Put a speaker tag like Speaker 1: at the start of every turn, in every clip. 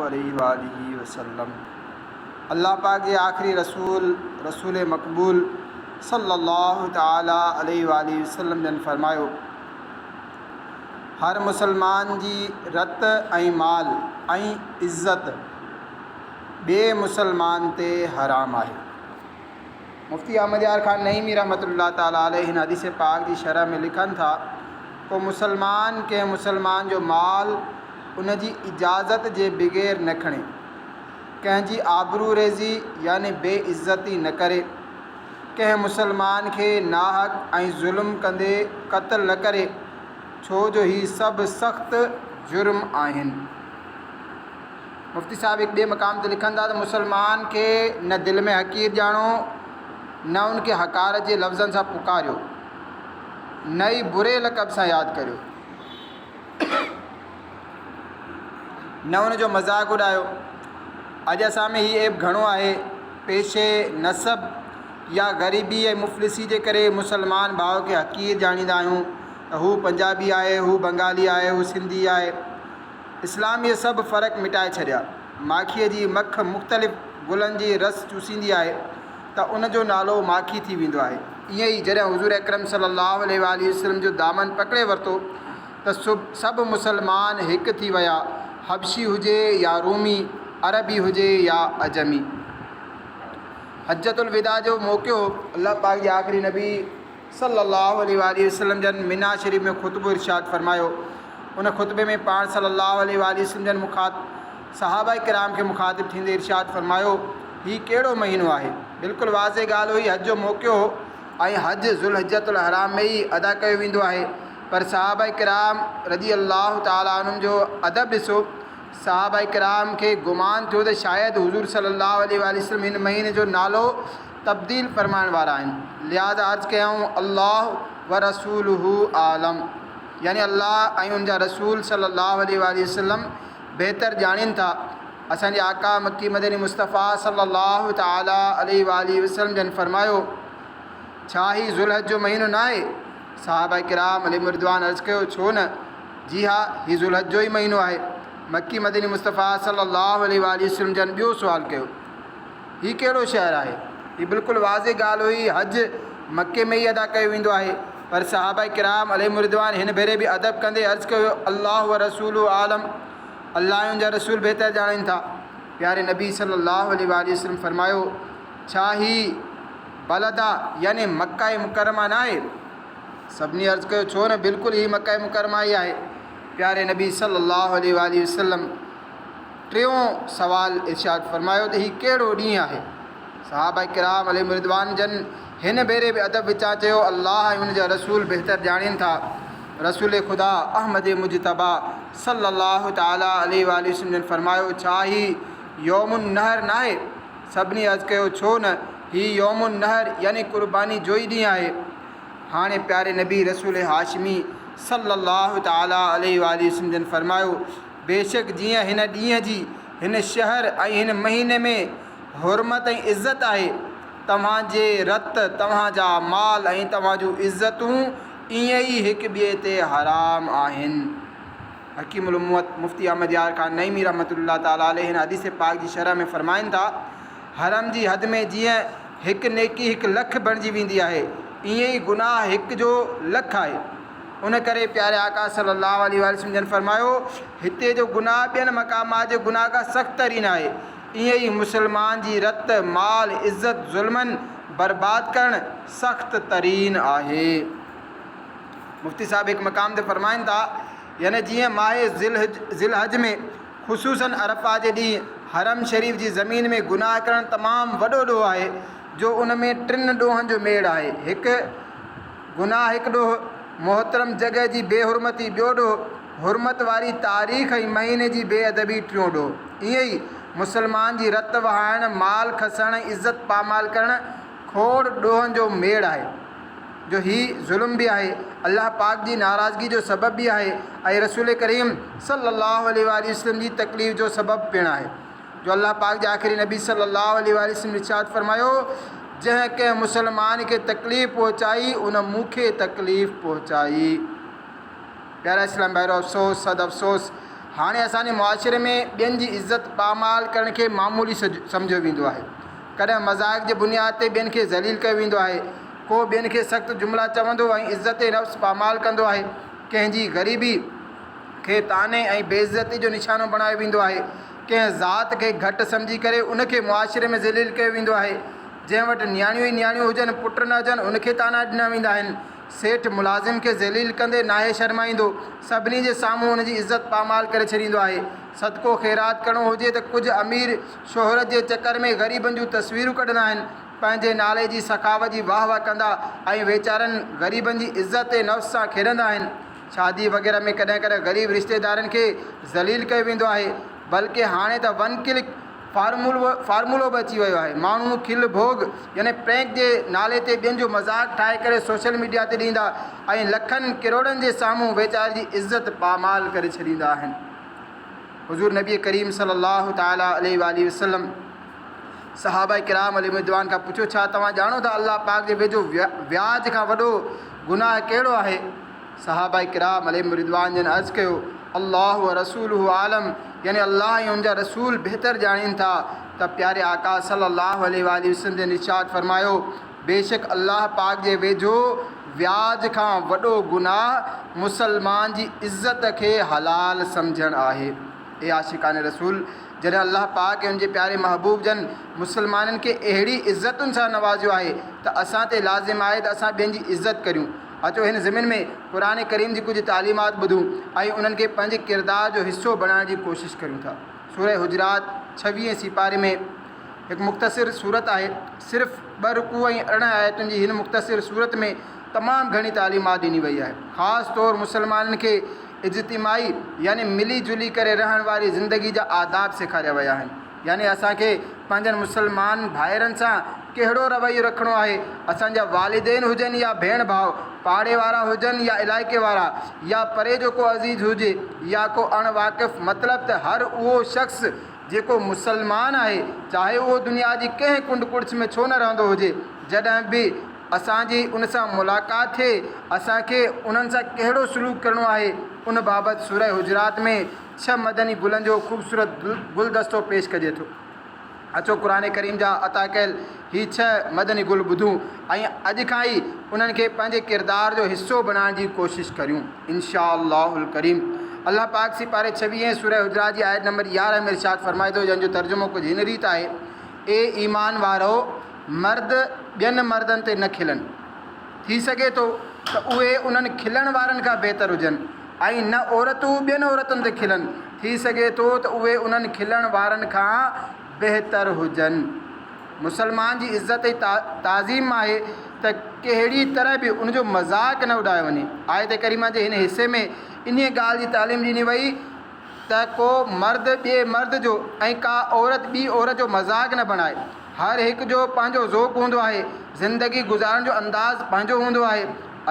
Speaker 1: عليه واٰله وسلم الله پاڪ جي آخري رسول رسول مقبول صلّي الله تعالٰي عليه واٰله وسلم جن فرمايو، هر مسلمان جي رت ۽ مال ۽ عزت ٻئي مسلمان تي حرام آهي. مفتي احمد يار خان نعيمي رحمة الله تعالٰي عليه هن حديث پاڪ جي شرح ۾ لکن ٿا، ڪو مسلمان ڪنهن مسلمان جو مال ان جي اجازت جي بغير نه کڻي. ڪنهن جي آبرو ريزي يعني بي عزتي نه ڪري، ڪنهن مسلمان کي ناحق ۽ ظلم ڪندي قتل نه ڪري، ڇو جو هي سڀ سخت جرم آهن. مفتي صاحب هڪ ٻئي مقام تي لکن ٿا ته مسلمان کي نه دل ۾ حقير ڄاڻو، نه ان کي حقارت جي لفظن سان پڪاريو، نه ئي بري لقب سان ياد ڪريو. نه ان جو مذاق اڏايو. اڄ اسان ۾ هي عيب گهڻو آهي. پيشي، نسب يا غريبي ۽ مفلسي جي ڪري مسلمان ڀاء کي حقير ڄاڻيندا آهيون ته هو پنجابي آهي، هو بنگالي آهي، هو سنڌي آهي. اسلام اهي سڀ فرق مٽائي ڇڏيا. ماکيء جي مک مختلف گلن جي رس چوسيندي آهي ته ان جو نالو ماکي ٿي ويندو آهي. ائين ئي جڏهن حضور اڪرم صلي الله عليه واٰله وسلم جو دامن پڪڙي ورتو ته سڀ مسلمان هڪ ٿي ويا، حبشي هجي يا رومي، عربي هجي يا عجمي. حجة الوداع جو موقعو هو، الله پاڪ جي آخري نبي صلّي الله عليه واٰله وسلّم جن منيٰ شريف ۾ خطبو ارشاد فرمايو، ان خطبي ۾ پاڻ صلّي الله عليه واٰله وسلّم جن صحابه ڪرام کي مخاطب ٿيندي ارشاد فرمايو، هي ڪهڙو مهينو آهي؟ بلڪل واضح ڳالهه هئي حج جو موقعو هو ۽ حج ذوالحجة الحرام ۾ ئي ادا ڪيو ويندو آهي، پر صحابه ڪرام رضي الله تعالٰي عنهم جو ادب ڏسو، صحابه ڪرام کي گمان ٿيو ته شايد حضور صلّي الله عليه واٰله وسلّم هن مهيني جو نالو تبديل فرمائڻ وارا آهن، لهٰذا عرض ڪيائون، الله ورسوله اعلم يعني الله ۽ ان جا رسول صلّي الله عليه واٰله وسلّم بهتر ڄاڻين ٿا. اسان جي آقا مڪي مدني مصطفيٰ صلّي الله تعالٰي عليه واٰله وسلّم جن فرمايو، ڇا هي ذوالحج جو مهينو ناهي؟ صحابه ڪرام عليهم الرضوان عرض ڪيو، ڇو نه، جي ها، هي ذوالحج جو ئي مهينو آهي. مڪي مدني مصطفيٰ صلّي الله عليه واٰله وسلّم جن ٻيو سوال ڪيو، هي ڪهڙو شهر آهي؟ هي بلڪل واضح ڳالهه هئي، حج مڪي ۾ ئي ادا ڪيو ويندو آهي، پر صحابه ڪرام عليهم الرضوان هن ڀيري به ادب ڪندي عرض ڪيو، الله ورسوله اعلم، الله ۽ ان جا رسول بهتر ڄاڻين ٿا. پياري نبي صلّي الله عليه واٰله وسلّم فرمايو، ڇا هي بلده يعني مڪه مڪرمه ناهي؟ سڀني عرض ڪيو، ڇو نه بلڪل هي مڪه مڪرمه ئي آهي. پياري نبي صلّي الله عليه واٰله وسلّم ٽيون سوال ارشاد فرمايو ته هي ڪهڙو ڏينهن آهي؟ صحابه ڪرام عليهم الرضوان جن هن ڀيري به ادب وچان چيو، الله ۽ ان جا رسول بهتر ڄاڻين ٿا. رسول خدا احمد مجتبيٰ صلّي الله تعالٰي عليه واٰله وسلّم جن فرمايو، ڇا هي يوم النحر ناهي؟ سڀني عرض ڪيو، ڇو نه، هي يوم النحر يعني قرباني جو ئي ڏينهن آهي. هاڻي پياري نبي رسول هاشمي صلّي الله تعالٰي عليه واٰله وسلّم جن فرمايو، بيشڪ جيئن هن ڏينهن جي، هن شهر ۽ هن مهيني ۾ حرمت ۽ عزت آهي، توهان جي رت، توهان جا مال ۽ توهان جون عزتون ائين ئي هڪ ٻئي تي حرام آهن. حڪيم الامت مفتي احمد يار خان نعيمي رحمة الله تعالٰي عليه هن حديث پاڪ جي شرح ۾ فرمائن ٿا، حرم جي حد ۾ جيئن هڪ نيڪي هڪ لک بڻجي ويندي آهي، ائين ئي گناهه هڪ جو لک آهي. ان ڪري پياري آقا صلّي اللّٰه عليه واٰله وسلّم جن فرمايو، هتي جو گناهه ٻين مقامات جي گناهه کان سخت ترين آهي، ائين ئي مسلمان جي رت، مال، عزت ظلماً برباد ڪرڻ سخت ترين آهي. مفتي صاحب هڪ مقام تي فرمائن ٿا، يعني جيئن ماهه ذوالحج ۾ خصوصاً عرفه جي ڏينهن حرم شريف جي زمين ۾ گناهه ڪرڻ تمام وڏو ڏوهه آهي جو ان ۾ ٽن ڏوهن جو ميڙ آهي، هڪ، گناهه هڪ ڏوهه، محترم جڳهه جي بي حرمتي ٻيو ڏوهه، حرمت واري تاريخ ۽ مهيني جي بي ادبي ٽيون ڏوهه. ائين ئي مسلمان جي رت وهائڻ، مال کسڻ ۽ عزت پامال ڪرڻ کوڙ ڏوهن جو ميڙ آهي. جو هي ظلم به آهي، الله پاڪ جي ناراضگي جو سبب به آهي ۽ رسول ڪريم صلي الله عليه واٰله وسلم جي تڪليف جو سبب پڻ آهي. جو الله پاڪ جي آخري نبي صلي الله عليه واٰله وسلم ارشاد فرمايو، جنهن ڪنهن مسلمان کي تڪليف پهچائي ان مون کي تڪليف پهچائي. پيارا اسلام ڀائرو افسوس صد افسوس هاڻي اسان جي معاشري ۾ ٻين جي عزت پامال ڪرڻ کي معمولي سمجهيو ويندو آهي. ڪڏهن مذاق جي بنياد تي ٻين کي ذليل ڪيو ويندو آهي. ڪو ٻين کي سخت جملا چوندو ۽ عزت نفس پامال ڪندو آهي. ڪنهن جي غريبي کي طعني ۽ بي عزتي جو نشانو بڻايو ويندو آهي. ڪنهن ذات کي گهٽ سمجهي ڪري ان کي معاشري ۾ ذليل ڪيو ويندو آهي. جنهن وٽ نياڻيون ئي نياڻيون هجن، پٽ نه هجن، ان کي طعنا ڏنا ويندا آهن. سيٺ ملازم کي ذليل ڪندي ناهي شرمائيندو، سڀني جي سامهون ان جي عزت پامال ڪري ڇڏيندو آهي. صدقو خيرات ڪرڻو هجي ته ڪجهه امير شهرت جي چڪر ۾ غريبن جون تصويرون ڪڍندا آهن، پنهنجي نالي جي سخاوت جي واهه واهه ڪندا ۽ ويچارن غريبن جي عزت نفس سان کيڏندا آهن. شادي وغيره ۾ ڪڏهن ڪڏهن غريب رشتيدارن کي ذليل ڪيو ويندو آهي، بلڪه هاڻي ته ون ڪلڪ فارمولو به اچي ويو آهي. ماڻهو کل ڀوڳ يعني پرينڪ جي نالي تي ٻين جو مذاق ٺاهي ڪري سوشل ميڊيا تي ڏيندا ۽ لکن ڪروڙن جي سامهون ويچاري جي عزت پامال ڪري ڇڏيندا آهن. حضور نبي ڪريم صلي الله تعالٰي عليه واٰله وسلم صحابه ڪرام عليهم الرضوان کان پڇيو ڇا توهان ڄاڻو ٿا الله پاڪ جي ويجهو وياج کان وڏو گناهه ڪهڙو آهي؟ صحابه ڪرام عليهم الرضوان جن عرض ڪيو، الله ورسوله اعلم يعني الله ۽ ان جا رسول بهتر ڄاڻين ٿا ته پياري آقا صلي الله عليه واٰله وسلم جن ارشاد فرمايو، بيشڪ الله پاڪ جي ويجهو وياج کان وڏو گناهه مسلمان جي عزت کي حلال سمجهڻ آهي. اي عاشقان رسول! جڏهن الله پاڪ ۽ ان جي پياري محبوب جن مسلمانن کي اهڙي عزتن سان نوازيو آهي ته اسان تي لازم آهي ته اسان ٻين جي عزت ڪريون. اچو هن ضمن ۾ قرآن ڪريم جي ڪجهه تعليمات ٻڌون ۽ انهن کي پنهنجي ڪردار جو حصو بڻائڻ جي ڪوشش ڪريون ٿا. سوره حجرات ڇويهين سيپاري ۾ هڪ مختصر سورت آهي. صرف ٻه رڪوع ۽ 18 آيتن جي هن مختصر سورت ۾ تمام گهڻي تعليمات ڏني وئي آهي. خاص طور مسلمانن کي اجتماعي يعني ملي جلي ڪري رهڻ واري زندگي جا آداب سيکاريا ويا آهن. يعني اسان کي پنهنجن مسلمان ڀائرن سان ڪهڙو رويو رکڻو آهي، اسان جا والدين هجن يا ڀيڻ ڀاء، پاڙي وارا هجن يا علائقي وارا يا پري جو ڪو عزيز هجي يا ڪو اڻ واقف مطلب ته هر اهو شخص جيڪو مسلمان آهي چاهي اهو دنيا جي ڪنهن ڪنڊ ڪڙڇ ۾ ڇو نه رهندو هجي جڏهن به اسان جي ان سان ملاقات ٿئي اسان کي انهن سان ڪهڙو سلوڪ ڪرڻو آهي ان بابت سوره حجرات ۾ ڇهه مدني گلن جو خوبصورت گلدستو پيش ڪجي ٿو. اچو قرآن ڪريم جا عطا ڪيل هي ڇهه مدني گل ٻڌون ۽ اڄ کان ئي انهن کي پنهنجي ڪردار جو حصو بڻائڻ جي ڪوشش ڪريون. ان شاء الله الڪريم. الله پاڪ سيپاري ڇويهين سوره حجرات جي آيت نمبر 11 ۾ ارشاد فرمائي ٿو جنهن جو ترجمو ڪجهه هن ريت آهي، اي ايمان وارؤ! مرد ٻين مردن تي نه کلن. ٿي سگهي ٿو ته اهي انهن کلڻ وارن کان بهتر هجن ۽ نه عورتون ٻين عورتن تي کلن، ٿي سگهي ٿو ته اهي انهن کلڻ وارن کان بهتر هجن. مسلمان جي عزت ۽ تعظيم آهي ته ڪهڙي طرح به ان جو مذاق نه اڏايو وڃي. آيت ڪريمه جي هن حصي ۾ انهيء ڳالهه جي تعليم ڏني وئي ته ڪو مرد ٻئي مرد جو ۽ ڪا عورت ٻي عورت جو مذاق نه بڻائي. هر هڪ جو پنهنجو ذوق هوندو آهي، زندگي گذارڻ جو انداز پنهنجو هوندو آهي.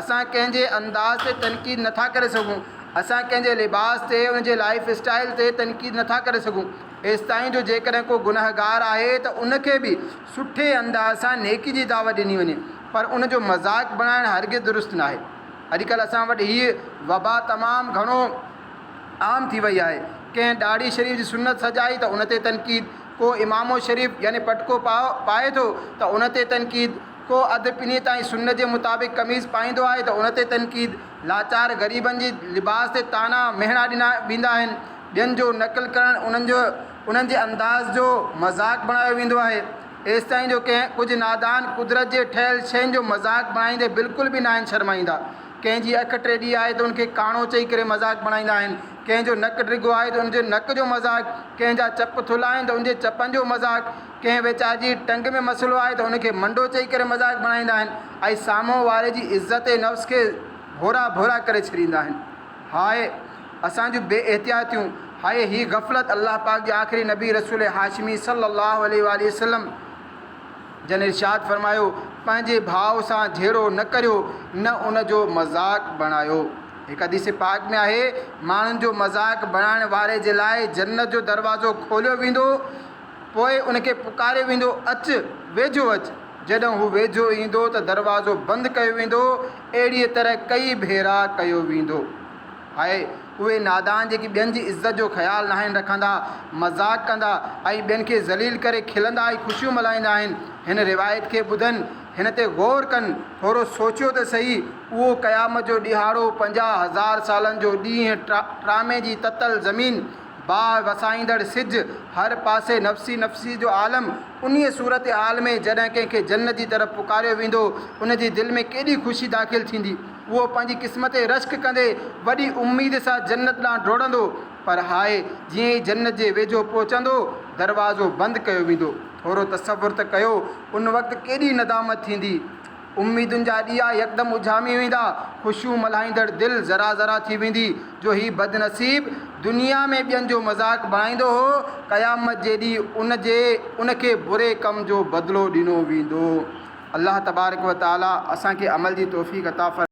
Speaker 1: اسان ڪنهن جي انداز تي تنقيد نٿا ڪري سگهون، اسان ڪنهن جي لباس تي، ان جي لائيف اسٽائيل تي تنقيد نٿا ڪري سگهون. ايستائين جو جيڪڏهن ڪو گنهگار آهي ته ان کي به سٺي انداز سان نيڪي جي دعوت ڏني وڃي، پر ان جو مذاق بڻائڻ هرگز درست ناهي. اڄڪلهه اسان وٽ هيء وبا تمام گهڻو عام ٿي وئي آهي. ڪنهن ڏاڙهي شريف جي سنت سجائي ته ان تي تنقيد، ڪو عمامو شريف يعني پٽڪو پائي ٿو ته ان تي تنقيد، ڪو اڌ پني تائين سنت جي مطابق قميص پائيندو آهي ته ان تي تنقيد، لاچار غريبن جي لباس تي طعنا مهڻا ڏنا ويندا آهن، ٻين جو نقل ڪرڻ انهن جو انهن جي انداز جو مذاق بڻايو ويندو آهي. ايستائين جو ڪنهن ڪجهه نادان قدرت جي ٺهيل شين جو مذاق بڻائيندي بلڪل به ناهن شرمائيندا. ڪنهن جي اک ٽيڏي آهي ته ان کي ڪاڻو چئي ڪري مذاق بڻائيندا آهن، ڪنهن جو نڪ ڊگهو آهي ته ان جي نڪ جو مذاق، ڪنهن جا چپ ٿلها آهن ته ان جي چپن جو مذاق، ڪنهن ويچاري جي ٽنگ ۾ مسئلو آهي ته ان کي منڊو چئي ڪري مذاق بڻائيندا آهن ۽ سامهون واري جي عزت نفس کي ڀورا ڀورا ڪري ڇڏيندا آهن. هاء اسان جون بي احتياطيون، هاء هي غفلت الله پاڪ جي آخري نبي رسول هاشمي صلي الله عليه واٰله وسلم جن ارشاد فرمايو، پنهنجي ڀاء سان جهيڙو نه ڪريو، نه ان جو مذاق بڻايو. هڪ حديث پاڪ ۾ آهي، ماڻهن جو مذاق بڻائڻ واري جي لاء جنت جو دروازو کوليو ويندو، پوء ان کي پڪاريو ويندو، اچ، ويجهو اچ. جڏهن هو ويجهو ايندو ته دروازو بند ڪيو ويندو، اهڙيء طرح ڪئي ڀيرا ڪيو ويندو. هاء! اهي نادان جيڪي ٻين جي عزت جو خيال ناهن رکندا، مذاق ڪندا ۽ ٻين کي ذليل ڪري کلندا ۽ خوشيون ملهائيندا آهن، هن روايت کي ٻڌن، هن تي غور ڪن، ٿورو سوچيو ته سهي، اهو قيامت جو ڏهاڙو، 50,000 سالن جو ڏينهن، ٽرامي جي تتل زمين، باهه وسائيندڙ سج، هر پاسي نفسي نفسي جو عالم، انهيء صورتحال ۾ جڏهن ڪنهن کي جنت جي طرف پڪاريو ويندو، ان جي دل ۾ ڪيڏي خوشي داخل ٿيندي. اهو پنهنجي قسمت تي رشڪ ڪندي وڏي اميد سان جنت ڏانهن ڊوڙندو، پر هاء! جيئن ئي جنت جي ويجهو پهچندو، دروازو بند ڪيو ويندو. ٿورو تصور ته ڪيو، ان وقت ڪيڏي ندامت ٿيندي. اميدن جا ڏيئا يڪدم اجهامي ويندا، خوشيون ملهائيندڙ دل ذرا ذرا ٿي ويندي، جو هي بدنصيب دنيا ۾ ٻين جو مذاق بڻائيندو هو، قيامت جي ڏينهن ان جي ان کي بري ڪم جو بدلو ڏنو ويندو. الله تبارڪ و تعالي اسان کي عمل جي توفيق عطا فرمائي.